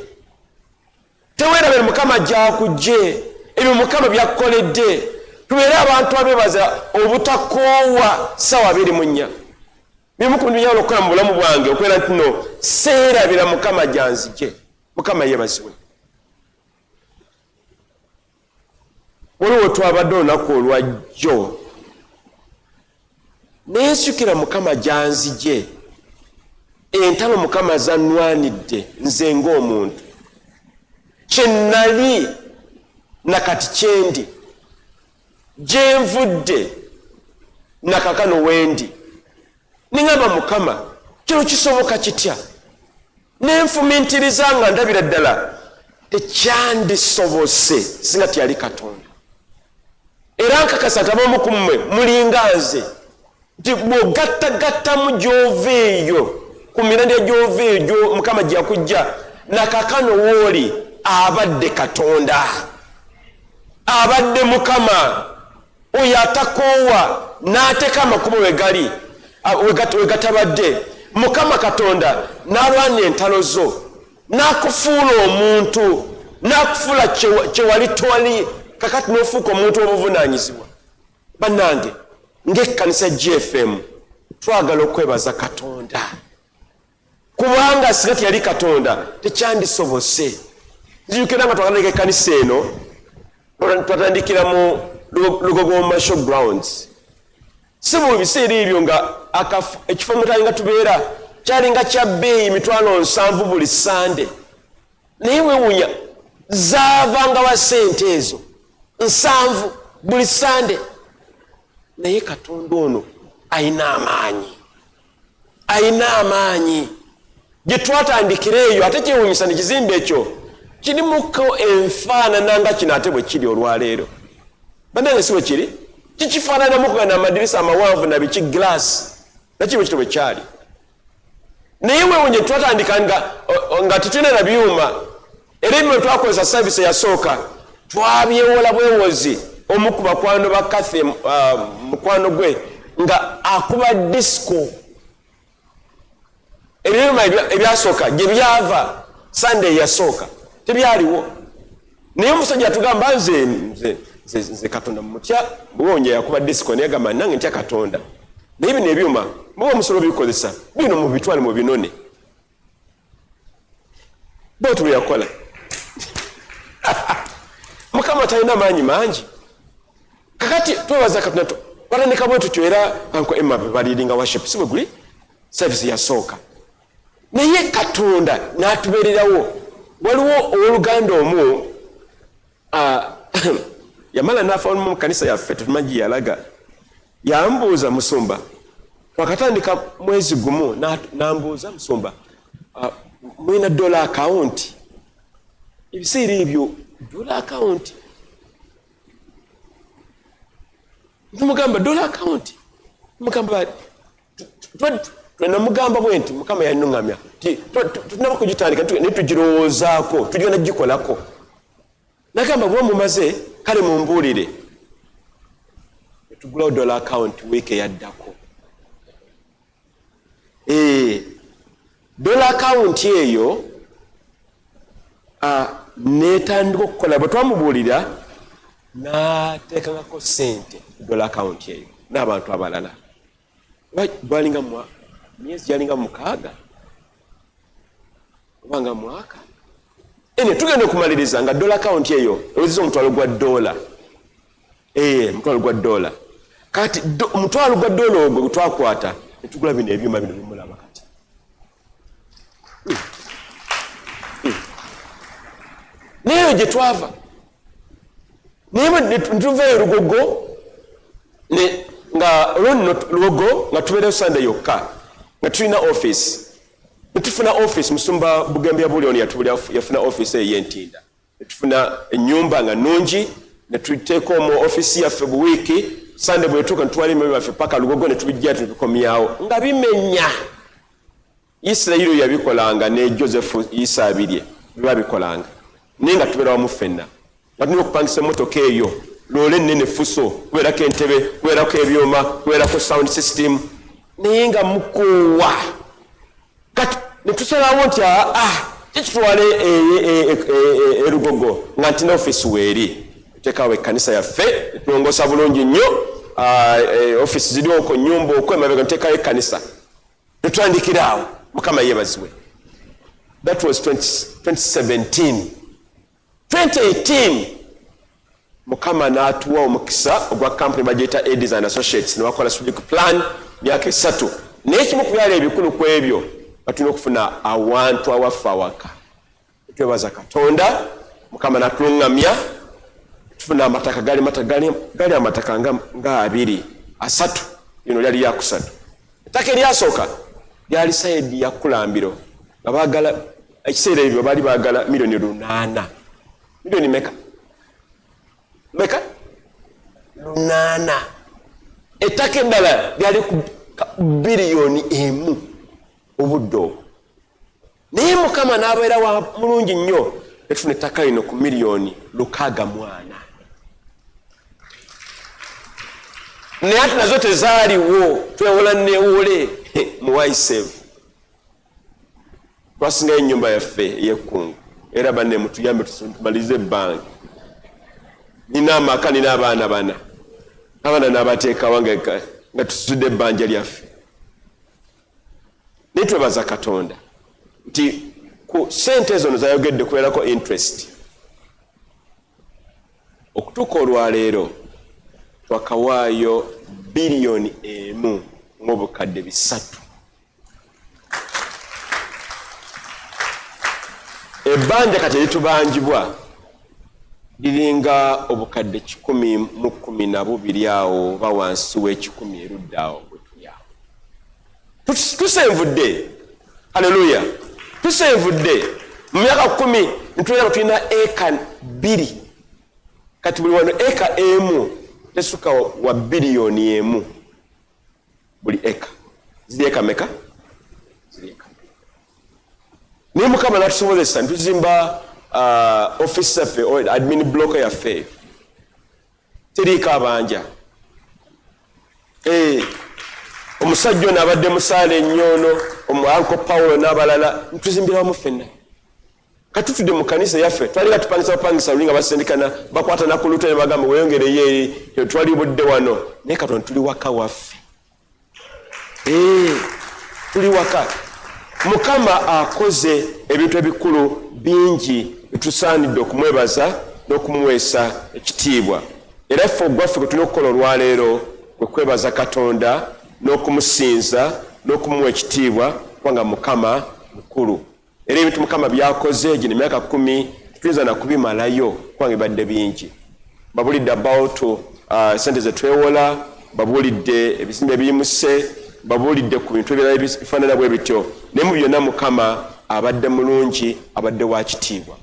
Tewerabira Mukama gy'akujje, ebyo Mukama by'akukoledde. Tubeere abantu abeebaza obutakoowa ssaawa 24. Bimu ku bintu byenjagala okukola mu bulamu bwange okubeera nti no seerabira Mukama gy'anzije. Mukama yeebazibwe. Waliwo twabadde olunaku olwajjo nensukira Mukama gyanzije, entalo Mukama zannwanidde nze ng'omuntu, kye nnali na kati kyendi, gye nvudde na kakano wendi. Ningamba Mukama, kino kisoboka kitya? Nenfumintiriza nga ndabira ddala tekyandisobose singa teyali Katonda. Era nkakasa nti abamu ku mmwe mulinga nze, nti bw'ogattagattamu gy'ova eyo, ku mirandira gy'ova eyo Mukama gye yakujja, na kaakano w'oli abadde Katonda, abadde Mukama oyo atakoowa n'ateeka amakubo we gali, we gatabadde. Mukama Katonda n'alwana entalo zo, n'akufuula omuntu, n'akufuula kye wali toli, kakati n'ofuuka omuntu w'obuvunaanyizibwa. Bannange, ng'ekkanisa GFM twagala okwebaza Katonda, kubanga singa teyali Katonda tekyandisobose. Nzijukira nga twatandika ekkanisa eno, twatandikira mu Lugogo Show Grounds. Si mu biseera ebyo nga ekifo mwe twalinga tubeera kyalinga kya bbeeyi 700,000 buli Sande, naye weewuunya zaavanga wa ssente ezo 70 buli Sande. Naye Katonda ono alina amaanyi, alina amaanyi. Gye twatandikira eyo, ate kyewuunyisa nekizimbe ekyo kirimuko enfaanana nga kino ate bwe kiri olwaleero. Bannange, si bwe kiri? Kikifaananamu kuba n'amadirisa amawanvu na biki, glass, nakiri bwe kityo bwe kyali. Naye weewuunye twatandika nga tetulina na byuma, era ebyuma twakozesa service eyasooka twabyewola bwewozi. Omu ku bakwano ba Kathy, mukwano gwe nga akuba disco, ebyuma ebyasooka gye byava Sunday eyasooka tebyaliwo. Naye omusajja atugamba, nze nze nze nze Katonda mutya. Bwonye yakuba disco, naye agamba, nange ntya Katonda, naye bino ebyuma muba musobola obikozesa, bino mubitwale mubinone. Bwatu bwe yakola. Mukama talina maanyi mangi. Kakati twebaza Katonda. Twatandika bwe tutyo era Uncle Emma bwe baliiringa worship, si bwe guli? Service yasooka. Naye Katonda n'atubeererawo. Waliwo ow'oluganda omu yamala n'afa mu kanisa yaffe, tetumanyi gye yalaga. Yambuuza, musumba, twakatandika mwezi gumu, n'ambuuza, musumba, mulina dollar account? Ebiseera ebyo dollar account. Ntumugamba dollar account. Mugamba namugamba bwe nti Mukama yannuŋŋamya tunaba kugitandika naye tugirowoozaako, tugenda gikolako. Nagamba bwe mumaze kale mumbuulire. Tugulawo dollar account wiiki eyaddako. Dollar account eyo netandika okukola. Bwe twamubuulira n'ateekangako ssente dollar account eyo n'abantu abalala. Balinga myezi gyalinga 6 oba nga mwaka. Ene tugenda okumaliriza nga dollar account eyo ewezezza omutwalo gwa dola. Omutwalo gwa dola. Kati omutwalo gwa dola ogwo gwe twakwata ne tugula bino ebyuma bino bimulaba kati. Naye gye twava naye tuva e Lugogo nga olwo nno Lugogo nga tubeerayo Sunday yokka nga tulina office. Netufuna office, musumba Bugembe ya Bulioni yafuna office eyo y'Entinda. Netufuna ennyumba nga nnungi, netuteeka omwo office yaffe bu wiiki. Sunday bwetuuka netutwala emyoyo byaffe paka Lugogo, netubijja tubikomyawo nga bimenya. Isirayiri yabikolanga ne Joseph Isabirye bibabikolanga, naye nga tubeera wamu ffenna. Nga tulina okupangisa emmotoka eyo loole ennene fuso, kubeerako entebe, kubeerako ebyuma, kubeerako sound system, naye nga mukoowa. Kati ne tusalawo nti kitutwale e Lugogo nga ntina office weeri, tuteekawo ekkanisa yaffe, netulongoosa bulungi nnyo office ziri okwo nyumba okwo emabega, nteekayo ekkanisa, netutandikira awo. Mukama yeebazibwe. That was 2017. 2018 Mukama n'atuwa omukisa ogwa company bagiyita Adis and Associates, ne bakola strategic plan myaka 3. Naye ekimu ku byalo ebikulu ku ebyo, batulina okufuna awantu awaffe awaka. Twebaza Katonda, Mukama n'atuluŋŋamya tufuna amataka. Gali gali amataka nga 2, 3, lino lyali lyakusatu. Ettaka eryasooka lyali side ya Kulambiro, nga baagala ekiseera ebyo baali baagala miliyoni 8. Miliyoni meka? Meka? 8. Ettaka eddala lyali ku biliyoni 1 obudde obwo. Naye Mukama n'abeera wa mulungi nnyo, netufuna ettaka lino ku miliyoni 64. Naye ate nazo tezaaliwo, twewola newole mu WiseSave. Twasingayo ennyumba yaffe ey'ekkungu. Era banne mutuyambe tumalirize ebbanga. Nina amaka, nina abaana bana, abaana n'abateekawa nga tusudde ebbanja lyaffe. Naye twebaza Katonda nti ku sente ezo zayogedde kubeerako interest. Okutuuka olwaleero twakawaayo biliyoni 1 mu obukadde 300. Ebbanja kati eritubanjibwa liringa obukadde 112 awo, oba wansi w'ekikumi erudda awo bwe tuli awo. Tusenvudde, haleluya, tusenvudde. Mu myaka 10 ntubeera nga tulina eka 2. Kati buli wano eka emu tesuka wa biliyoni 1 buli eka. Ziri eka meka? Ziri eka. Naye Mukama natusobozesa ntuzimba office yaffe, admin block yaffe teriiko abanja. Omusajja ono abadde musaala ennyo ono omu Uncle Paulo n'abalala, ntuzimbira wamu ffenna. Katutudde mu kanisa yaffe, twalinga tupangisa bapangisa luli nga basindikana bakwatana ku lutwe ne bagamba weyongereyo eri, twali budde wano. Naye Katonda, tuli waka waffe. Tuli waka. Mukama akoze ebintu ebikulu bingi etusaanidde okumwebaza n'okumuweesa ekitiibwa. Era ffe ogwaffe gwe tulina okukola olwaleero Kwe kwebaza Katonda n'okumusinza n'okumuwa ekitiibwa, kubanga Mukama mukulu. Era ebintu Mukama byakoze gino emyaka 10 tetuyinza nakubimalayo, kubanga bibadde bingi. Babulidde about sente zetwewola, babuulidde ebizimbe ebiyimuse, babuulidde ku bintu ebirala ebifaanana bwe bityo, naye mu byonna Mukama abadde mulungi, abadde wa kitiibwa.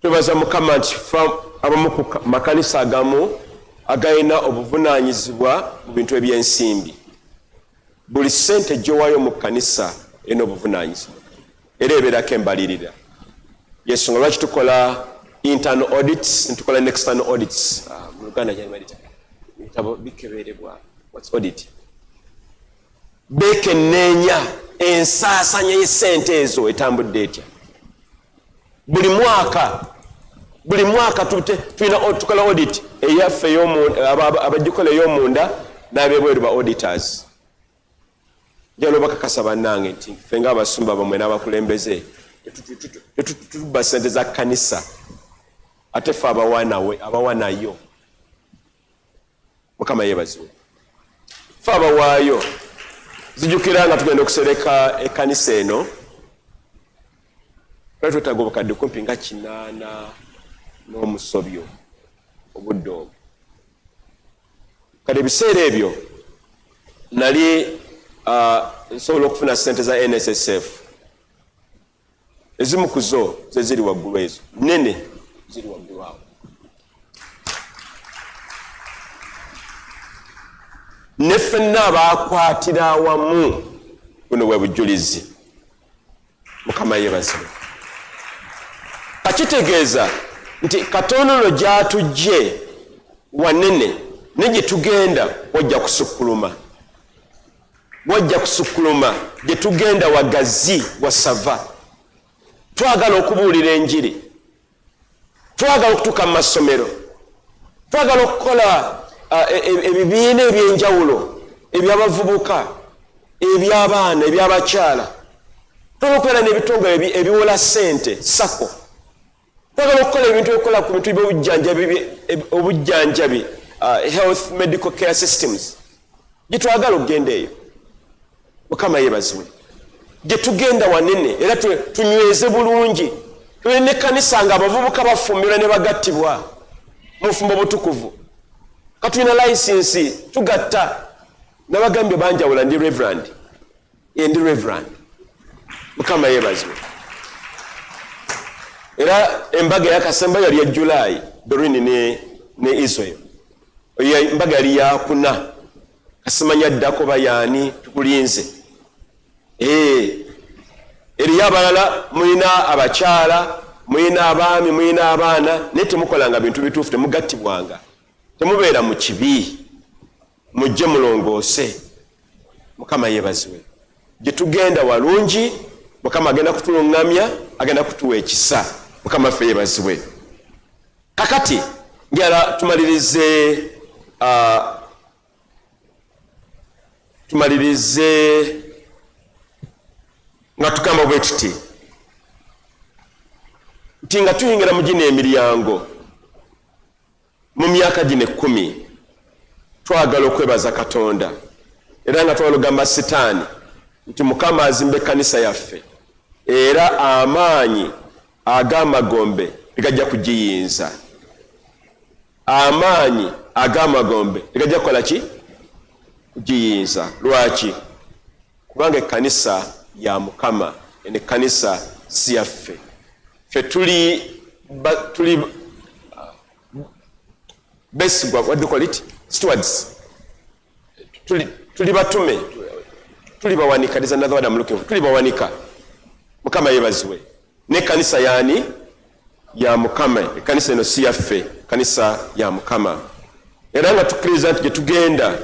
Twebaza Mukama nti ffe abamu ku makanisa agamu agalina obuvunaanyizibwa mu bintu eby'ensimbi. Buli ssente gy'owaayo mu kkanisa erina obuvunaanyizibwa era ebeerako embalirira. Yensonga lwaki tukola internal audits, netukola ne external audits. Mu Luganda ebitabo bikeberebwa, what's audit? Beekenneenya ensaasanya y'essente ezo etambudde etya. Buli mwaka, buli mwaka tulina tukola audit eyaffe, abagikola ey'omunda n'abebweru ba auditors. Njagala obakakasa bannange nti ffe ng'abasumba bamwe n'abakulembeze tetubba ssente za kkanisa, ate ffe abawanayo. Mukama yeebazibwe. Ffe abawaayo. Zijjukira nga tugenda okusereka ekkanisa eno, twali twetaaga obukadde kumpi nga 8 n'omusobyo obudde obwo. Kati ebiseera ebyo nali nsobola okufuna sente za NSSF, ezimu ku zo ze ziri waggulu, ezo nene ziri waggulu awo. Ne ffenna abaakwatira awamu, buno bwe bujulizi. Mukama yeebazibwe. Kakitegeeza nti Katonda ono gy'atujje wanene, ne gye tugenda wajja kusukkuluma, wajja kusukkuluma. Gye tugenda wagazi, wasava. Twagala okubuulira enjiri, twagala okutuuka mu masomero, twagala okukola ebibiina ebyenjawulo ebyabavubuka, ebyabaana, ebyabakyala. Twagala okubeera n'ebitongole ebiwola ssente, SACCO. Twagala okukola ebintu ebikola ku bintu byobujjanjabi, obujjanjabi, health medical care systems. Gyetwagala okugenda eyo. Mukama yeebazibwe. Gye tugenda wanene, era tunyweze bulungi. Tuli nekkanisa nga abavubuka bafumbirwa ne bagattibwa mu bufumbo butukuvu. Katulina license, tugatta. Nabagambye banjawula, ndi reverend, ndi reverend. Mukama yeebazibwe. Era embaga eyakasemba yali ya July, Dorini ne Israel. Oyo embaga yali yakuna. Kasimanya addako bayaani, tukulinze. Eriyo abalala, mulina abakyala, mulina abaami, mulina abaana, naye temukolanga bintu bituufu, temugattibwanga, temubeera mu kibi. Mujje mulongoose. Mukama yeebazibwe. Gye tugenda walungi. Mukama agenda kutuluŋŋamya, agenda kutuwa ekisa. Mukama ffe yeebazibwe. Kakati njagala tumalirize nga tugamba bwe tuti nti nga tuyingira mu gino emiryango mu myaka gino 10, twagala okwebaza Katonda, era nga twagala okugamba Sitaani nti Mukama azimba ekkanisa yaffe, era amaanyi ag'amagombe tegajja kugiyinza. Amaanyi ag'amagombe tegajja kukola ki? Kugiyinza. Lwaki? Kubanga ekkanisa ya Mukama. Eno ekkanisa si yaffe. Ffe tuli besigwa, what do you call it, stewards. Tuli batume, tuli bawanika. There's another word I'm looking for. Tuli bawanika. Mukama yeebazibwe. N'ekkanisa yaani? Ya Mukama. Ekkanisa eno si yaffe, kanisa ya Mukama. Era nga tukkiriza nti gye tugenda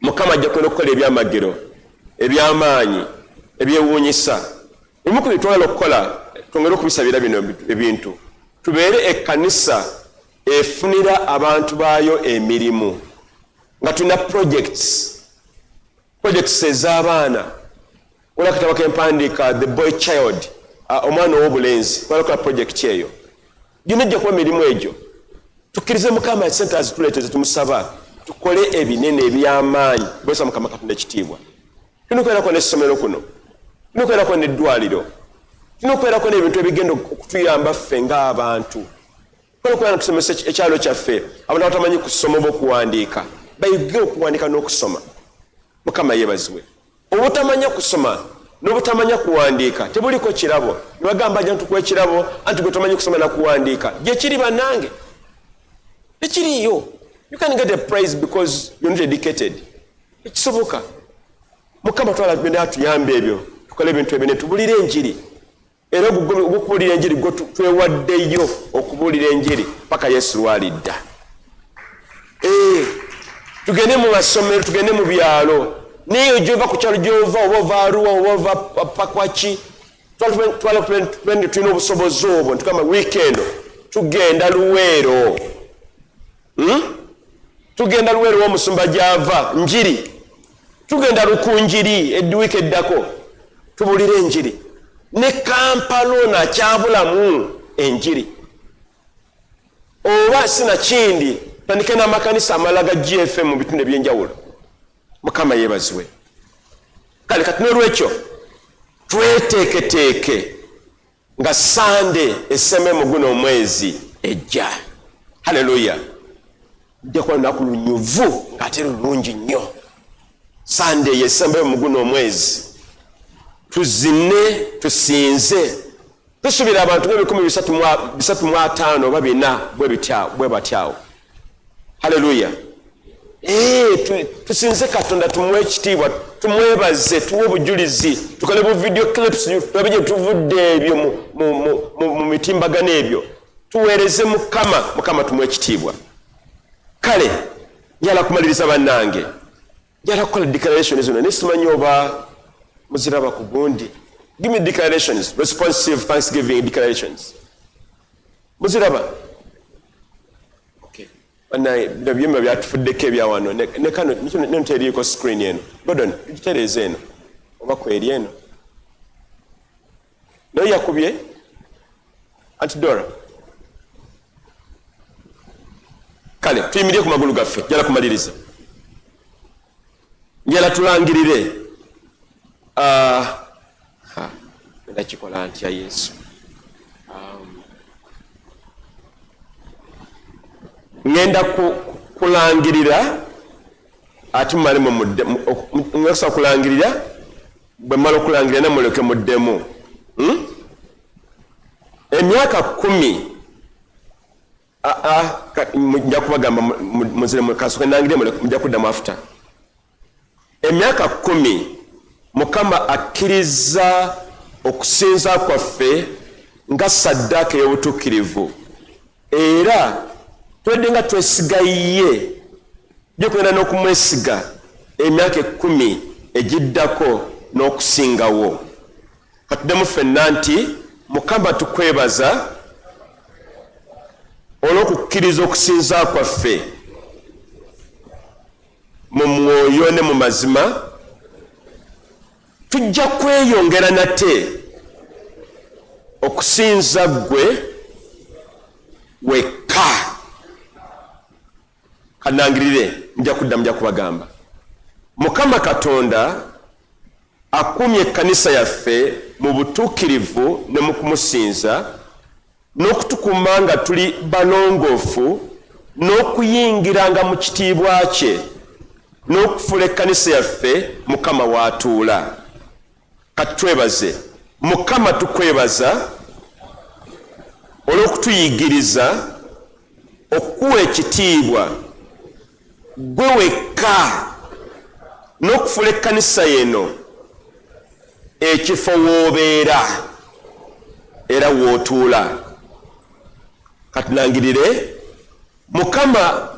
Mukama ajja kwenda okukola ebyamagero eby'amaanyi ebyewuunyisa. Ebimu ku byetwagala okukola, twongere okubisabira bino ebintu: tubeere ekkanisa efunira abantu baayo emirimu, nga tulina projects ez'abaana. Waliwo akatabo kempandiika, The Boy Child, omwana ow'obulenzi. Twagala kukola project eyo. Gino ejja kuba mirimu egyo. Tukkirize Mukama sente azituleete zetumusaba, tukole ebinene eby'amaanyi bwesa Mukama Katonda ekitiibwa. Tulina okubeerako n'essomero kuno, tulina okubeerako n'eddwaliro, tulina okubeerako n'ebintu ebigenda okutuyamba ffe ng'abantu. Tulina okubeera nga tusomesa ekyalo kyaffe, abantu abatamanyi kusoma oba okuwandiika bayige okuwandiika n'okusoma. Mukama yeebazibwe. Obutamanya kusoma n'obutamanya kuwandiika tebuliko kirabo. Nebagamba ajja ntukuwa ekirabo anti gwe tomanyi kusoma nakuwandiika. Gyekiri bannange, tekiriiyo. You can get a prize because you're not educated. Ekisoboka. Mukama twala byonna atuyambe ebyo, tukole ebintu ebyo ne tubulire enjiri. Era ogw'okubuulira enjiri gwo twewaddeyo okubuulira enjiri paka Yesu lwalidda. Tugende mu masomero, tugende mu byalo, naye gyova ku kyalo gyova, oba ova Arua oba ova Pakwaki, twala tulina obusobozi obwo ntugamba wiiki eno tugenda Luweero. Tugenda Luweero w'omusumba gy'ava njiri, tugenda Lukunjiri wiiki eddako tubulire enjiri. Ne Kampala ono akyabulamu enjiri, oba sinakindi tandike n'amakanisa amalala ga GFM mu bitundu eby'enjawulo. Mukama yeebazibwe. Kale kati n'olwekyo tweteeketeeke nga Sande esembe mu guno omwezi ejja. Haleluya! Nja kuba lunaku lunyuvu ng'ate lulungi nnyo. Sande eyo esembayo mu guno omwezi tuzine, tusinze, tusuubira abantu ng'ebikumi 350 oba 400 bwe batyawo. Haleluya! Tusinze Katonda, tumuwe ekitiibwa, tumwebaze, tuwe obujulizi, tukole bu video clips tulabe gye tuvudde ebyo mu mitimbagano ebyo, tuweereze Mukama. Mukama tumuwe ekitiibwa. Kale njala kumaliriza bannange, njala kukola declaration zino naye simanyi oba muziraba ku gundi. Give me declarations, responsive thanksgiving declarations. Muziraba? Okay. Bannange, bino byuma byatufuddeko ebya wano. Ne kano neno teriiko screen eno. Gordon, tugitereeze eno oba kweri eno. Naye yakubye Aunty Dora. Kale tuyimirire ku magulu gaffe, njala kumaliriza, njala tulangirire. Ngenda kikola ntya Yesu? Ngenda kulangirira ate mumale mumudde. Kulangirira, bwe mmala okulangirira namuleke muddemu. Emyaka 10 nja kubagamba muzire kasooke nangire, mujja kuddamu after. Emyaka 10 Mukama akkiriza okusinza kwaffe nga saddaaka ey'obutuukirivu, era twedde nga twesiga ye gyokugenda n'okumwesiga emyaka 10 egiddako n'okusingawo. Katuddemu ffenna nti Mukama tukwebaza olw'okukkiriza okusinza kwaffe mu mwoyo ne mu mazima. Tujja kweyongera nate okusinza ggwe wekka. Kanangirire, nja kudda, nja kubagamba. Mukama Katonda akuumye ekkanisa yaffe mu butuukirivu ne mu kumusinza, n'okutukuuma nga tuli balongoofu, n'okuyingiranga mu kitiibwa kye, n'okufuula ekkanisa yaffe Mukama w'atuula. Kati twebaze Mukama. Tukwebaza olw'okutuyigiriza okukuwa ekitiibwa gwe wekka, n'okufuula ekkanisa yeno ekifo w'obeera era w'otuula. Katunangirire Mukama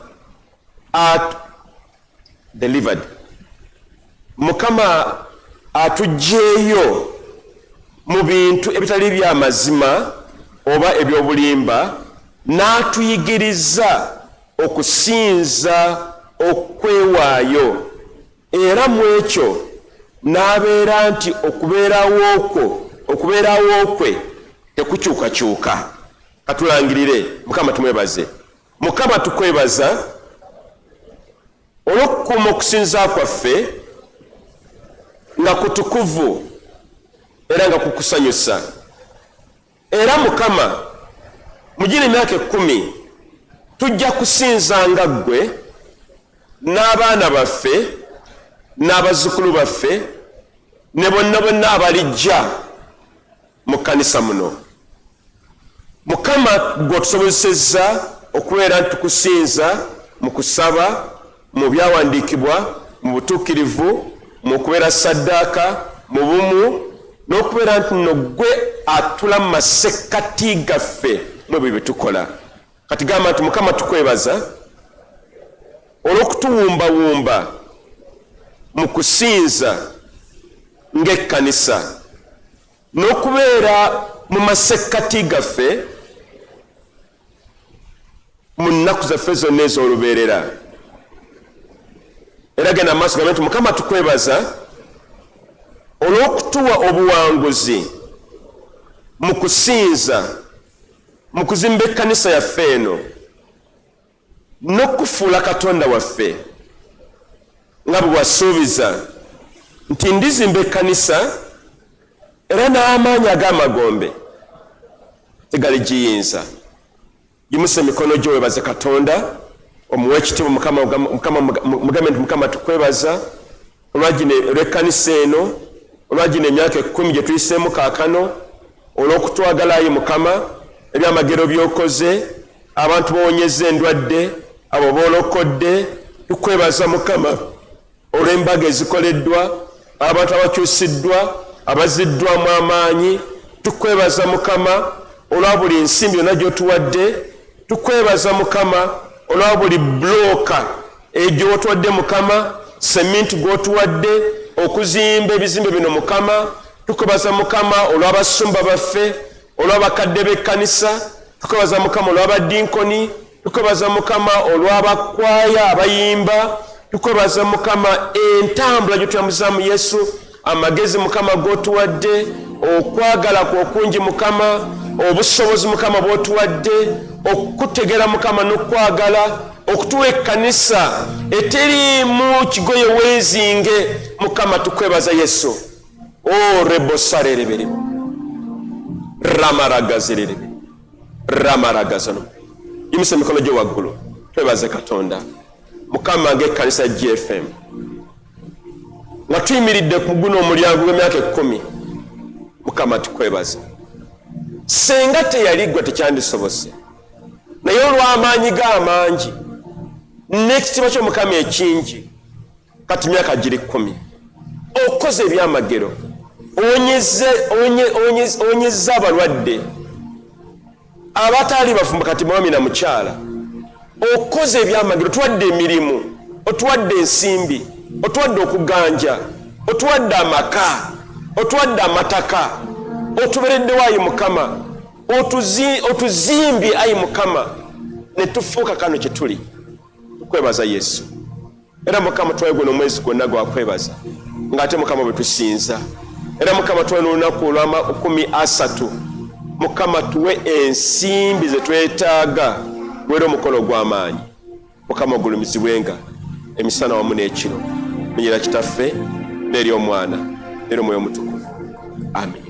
at delivered. Mukama atuggyeeyo mu bintu ebitali bya mazima oba ebyobulimba, n'atuyigiriza okusinza okwewaayo, era mu ekyo n'abeera nti okubeerawo kwe tekukyukakyuka. Katulangirire Mukama, tumwebaze. Mukama tukwebaza olw'okukuuma okusinza kwaffe nga kutukuvu era nga kukusanyusa. Era Mukama, mu gino emyaka ekkumi tujja kusinzanga ggwe n'abaana baffe n'abazzukulu baffe ne bonna bonna abalijja mu kkanisa muno. Mukama, ggwe otusobozesezza okubeera nti tukusinza mu kusaba, mu byawandiikibwa, mu butuukirivu, mu kubeera ssaddaaka, mu bumu, n'okubeera nti nno ggwe atula mu masekkati gaffe mu ebyo bye tukola. Kati gamba nti, Mukama, tukwebaza olw'okutuwumbawumba mu kusinza ng'ekkanisa n'okubeera mu masekkati gaffe mu nnaku zaffe zonna ez'olubeerera. Era genda mu maaso gambe nti, Mukama, tukwebaza olw'okutuwa obuwanguzi mu kusinza, mu kuzimba ekkanisa yaffe eno, n'okukufuula Katonda waffe, nga bwe wasuubiza nti ndizimba ekkanisa era n'amaanyi ag'amagombe tegaligiyinza. Yimusa emikono gyo webaze Katonda, omuwe ekitiibwa Mukama, Mukama, mugambe nti Mukama tukwebaza olwagino olw'ekkanisa eno, olwagino emyaka ekkumi gye tuyiseemu kaakano, olw'okutwagala ayi Mukama, ebyamagero by'okoze, abantu b'owonyezza endwadde, abo b'olokodde. Tukwebaza Mukama olw'embaga ezikoleddwa, abantu abakyusiddwa, abaziddwamu amaanyi. Tukwebaza Mukama olwa buli nsimbi yonna gy'otuwadde. Tukwebaza Mukama olwa buli bulooka egyotuwadde Mukama, seminti gw'otuwadde okuzimba ebizimbe bino Mukama. Tukwebaza Mukama olw'abasumba baffe, olw'abakadde b'ekkanisa. Tukwebaza Mukama olw'abadinkoni. Tukwebaza Mukama olw'abakwaya abayimba. Tukwebaza Mukama entambula gy'otuyambuzaamu Yesu, amagezi Mukama g'otuwadde, okwagala kwo okungi Mukama, obusobozi Mukama bw'otuwadde okukutegera Mukama n'okukwagala, okutuwa ekkanisa eteriimu kigoye weezinge. Mukama tukwebaza Yesu. O rebosarereberibo ramaragazirerebe ramaragazano. Yimusa emikono gyo waggulu twebaze Katonda. Mukama, ng'ekkanisa ya GFM nga tuyimiridde ku guno omulyango gw'emyaka ekkumi, Mukama tukwebaza. Senga teyali ggwe tekyandisobose, naye olw'amaanyi ge amangi n'ekitiibwa ky'Omukama ekingi, kati myaka giri kkumi okoze ebyamagero, owonyezza abalwadde abataali bafumbo, kati mwami na mukyala. Okoze ebyamagero, otuwadde emirimu, otuwadde ensimbi, otuwadde okuganja, otuwadde amaka, otuwadde amataka, otubereddewo ayi Mukama, otuzimbye ayi Mukama, ne tufuuka kano kye tuli. Tukwebaza Yesu. Era Mukama, tuwaye guno omwezi gwonna gwakwebaza, ng'ate Mukama bwe tusinza. Era Mukama, tuwaye n'olunaku olw'amakumi asatu. Mukama, tuwe ensimbi ze twetaaga gubeere omukolo ogw'amaanyi. Mukama, ogulumizibwenga emisana wamu n'ekiro, munyera Kitaffe n'eri Omwana n'eri Omwoyo Omutukuvu. Amiina.